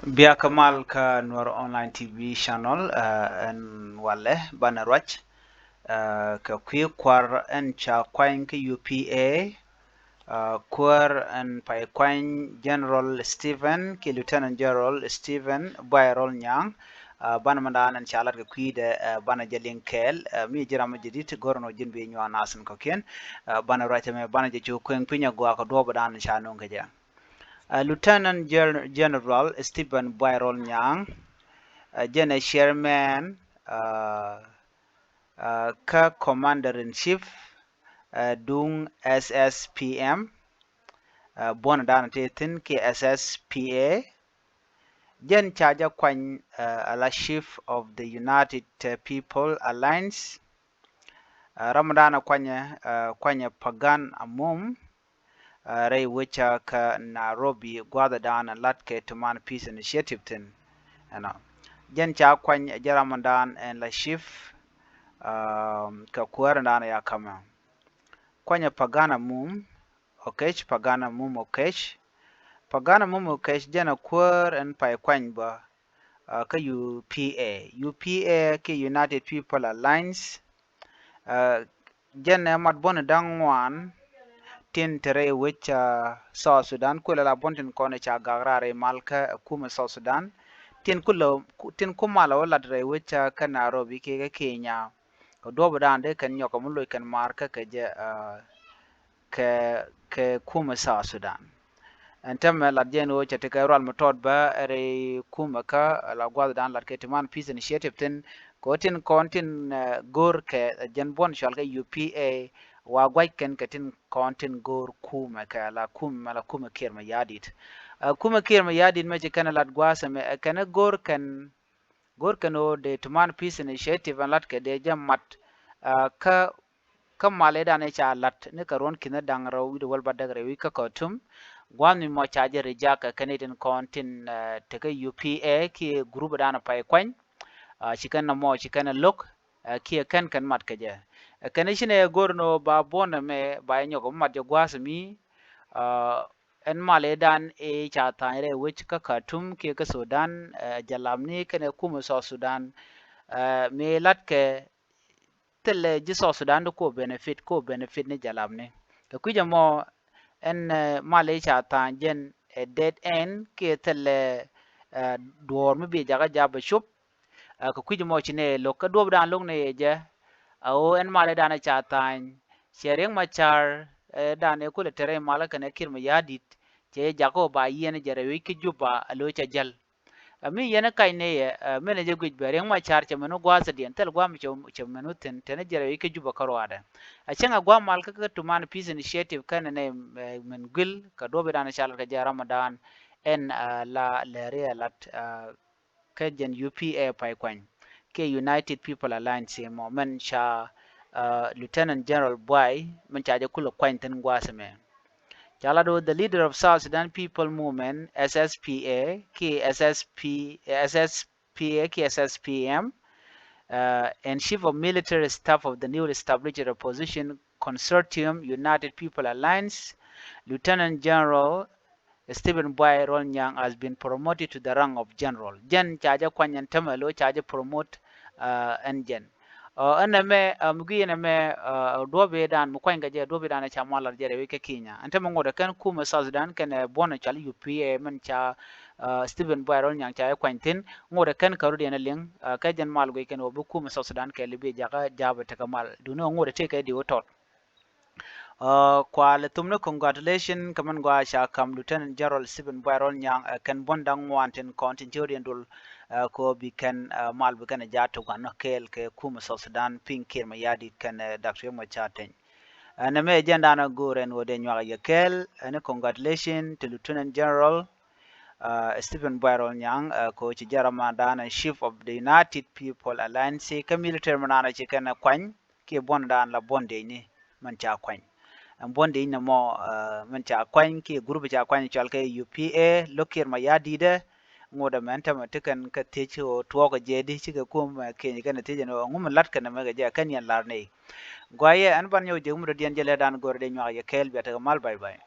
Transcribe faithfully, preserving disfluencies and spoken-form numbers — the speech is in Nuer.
Bia kä mal kä Nuer Online T V channel, ɛn walɛ banɛ ruac kɛ kui̱ kuar ɛn ca kuany kä U P A, kuäär ɛn pay kuany General Stephen kiɛ Lieutenant General Stephen Buay Rol Nyaŋ. Banɛ mɛ daan ɛn ca lat kɛ kui̱dɛ banɛ jɛ liŋ kɛɛl. Mi ji̱ ram mi jɛ dit go̱r nɔ ji̱n bi nyuan nasin kɔkiɛn. Banɛ ruac ɛmɛ banɛ jɛ cu kueŋ piny agua kɛ duɔp daan ca nuŋ kɛ jɛ. Lieutenant General Stephen Buay Rol Nyaŋ jɛn ɛ chairman kä Commander in Chief duŋ S S P M, buɔ̱n dan tëë thi̱n kiɛ S S P A. Jɛn ca jɛ kuany ala Chief of the United People Alliance. Ram dan kuanyɛ, kuanyɛ Pagan Amum rɛy wecä kä Nairobi gua̱dhɛ dan lat kɛ Tuman Peace Initiative thin. Ɛnɔ jɛn ca kuany jɛ ram dan ɛn la Chief kɛ kuäär dan ya kamɛ. Kuanyɛ Pagan Amum Okech, Pagan Amum Okech. Pagan Amum Okech jɛn a kuäär ɛn pay kuany bä kä U P A. U P A kiɛ United People Alliance. Jɛn ɛ mat buɔ̱n da̱ŋ ŋuan tin te rɛy wec South Sudan, kuël ala buɔ̱n tin kɔn ca gak raar rɛy mal kä kumɛ South Sudan. Tin ku mal a wä lat rɛy wec kä Nairobi kiɛ kä Kenya. Kɛ duɔ̱p dan dee kɛn nyɔk kɛ mi loc kɛn maar kä kɛ jɛ kɛ, kɛ kumɛ South Sudan. Ɛn tämɛ lat jɛn ɣöö cɛ ti kɛ rual mi tɔt bä rɛy kumɛ kä la gua̱th dan lat kɛ Tuman Peace Initiative thin. Kɛ ɣöö tin kɔn tin go̱o̱r kɛ jɛn buɔ̱n cɔal kɛ U P A wa gua̱c kɛn kɛ tin kɔn tin go̱o̱r kumɛ kɛ la kumɛ mɛ la kumɛ Kiir Mayardit. Kumɛ Kiir Mayardit mɛ ci kɛn lat gua̱a̱th ɛmɛ ɛ kɛn go̱o̱r kɛn go̱o̱r kɛn ɣöö dee Tuman Peace Initiative ɛn lat kɛ dee jɛ mat kä kä mal ëëdan ëë ca la̱t ni kɛ ruɔ̱n ki̱n da̱ŋ rɛw wi̱cdɛ wäl bädäk rɛw wi̱c kä Khartoum. Gua̱a̱th mi mɔ ca jɛ reject kɛ kɛn itin kɔn tin tekä U P A kiɛ group dan pay kuany. Ci kɛn nɔmɔ ci kɛn lo̱k kiɛ kɛn kɛn mat kɛ jɛ. Kɛn i̱ cinɛ go̱r ni ɣöö ba buɔ̱n ɛmɛ ba jɛ nyɔk mat jɛ gua̱a̱th mi ɛn mal ëëdan ëë ca tha̱a̱ny rɛy wec kä Khartoum kiɛ kä Sudan, jalapni kɛnɛ kumɛ South Sudan. Mi la̱t kɛ thilɛ ji̱ South Sudan di ko benefit, ko benefit ni jalapni. Kɛ kui̱c ɛmɔ ɛn mal i̱ ca tha̱a̱ny jɛn ɛ dead end kiɛ thilɛ duɔ̱ɔ̱r mi bi jakä jap ɛ cop. Kɛ kui̱c ɛmɔ ci nɛ lo̱k kä duɔ̱p dan lo̱k nɛ yɛ jɛ. A ɣöö ɛn mal i̱ dan ɛ ca tha̱a̱ny cɛ Riek Machar ɛ dan ɛ kulɛ tɛrɛ mal kɛnɛ Kiir Mayardit cɛ jɛ jakä ɣöö ba yiɛn jɛ rɛy wec kä Juba a lo̱c ca jäl. Ɛ mi yɛn ɛ kac nɛ yɛ ɛ min ɛ jɛ guic bɛ Riek Machar cɛ mɛn wä gua̱a̱th ɛ diɛn thil gua̱a̱m cɛ mɛn wä thi̱n tɛn ɛ jɛ rɛy wec kä Juba kä ruaadɛ. A cäŋ a gua̱a̱m mal kä kä Tuman Peace Initiative kɛn ɛ nɛ mɛn guil kɛ duɔ̱p i̱ dan ɛ ca lat kɛ jɛ Ramadan ɛn la lɛri ɛ lat kä jɛn U P A pay kuany kiɛ United People Alliance mɔ mɛn ca Lieutenant General Buay mɛn ca jɛ kulɛ kuany thi̱n gua̱a̱th ɛmɛ. Ca lat ɣöö the leader of South Sudan People Movement, S S P A, kiɛ S S P, S S P A kiɛ S S P M, uh, and Chief of Military Staff of the newly established opposition consortium, United People Alliance, Lieutenant General Stephen Buay Rol Nyang has been promoted to the rank of General. Jɛn ca jɛ kuany ɛn tämɛ lo̱ ca jɛ promote ɛn jɛn. Ɛn ɛmɛ mi gui ɛn ɛmɛ duɔ̱p i̱ dan mi kuany kɛ jɛ duɔ̱p i̱ dan ca mal lat jɛ rɛy wec kä Kenya. Ɛn tämɛ ŋot ɛ kɛn kumɛ South Sudan kɛn ɛ buɔ̱n ɛ cɔal U P A mɛn ca Stephen Buay Rol Nyang ca jɛ kuany thi̱n. Ŋot ɛ kɛn kɛ rut yɛn ɛ liŋ kɛ jɛn mal guic kɛn ɣöö bi kumɛ South Sudan kɛ li bi jakä ja̱a̱p ɛ tekɛ mal duundɛ ŋot ɛ tëëkɛ diw ɛ tɔt. Kual thumni congratulation kɛ mɛn gua ca kam Lieutenant General Stephen Buay Rol Nyang ɛ kɛn buɔ̱n da̱ŋ ŋuan tin kɔn tin ci ɣöö diɛn dol kɛ ɣöö bi kɛn mal bi kɛn ɛ ja̱a̱t ti gua̱n nɔ kɛɛl kɛ kumɛ South Sudan piŋ Kiir Mayardit kɛn ɛ Doctor Riek Machar Teny. Ɛn ɛmɛ jɛn dan a go̱o̱r ɛn ɣöö dee nyuak yɛ kɛɛl ɛn congratulation ti Lieutenant General Stephen Buay Rol Nyang kɛ ɣöö ci jɛ Ramadan ɛ Chief of the United People Alliance kä military mi naan ɛ ci kɛn ɛ kuany kiɛ buɔ̱n dan la buɔ̱n diecni mɛn ca kuany. Ɛn buɔ̱n diecni mɔ mɛn ca kuany kiɛ group ca kuany cɔal kɛ U P A lo̱k Kiir Mayardit ɛ ŋot ɛmɛn tämɛ ti kɛn kɛ thiec ɣöö tuɔɔk kɛ jɛ di cikɛ kum keny kɛn thiec ɛn ɣöö ŋum lat kɛn ɛmɛ kɛ jɛ kɛn yɛn lar nɛy. Guayɛ ɛn ban nyɔk jek mi dɔ̱diɛn jɛ lɛ dan gör dee nyuak yɛ kɛɛl bia tekɛ mal bay bay.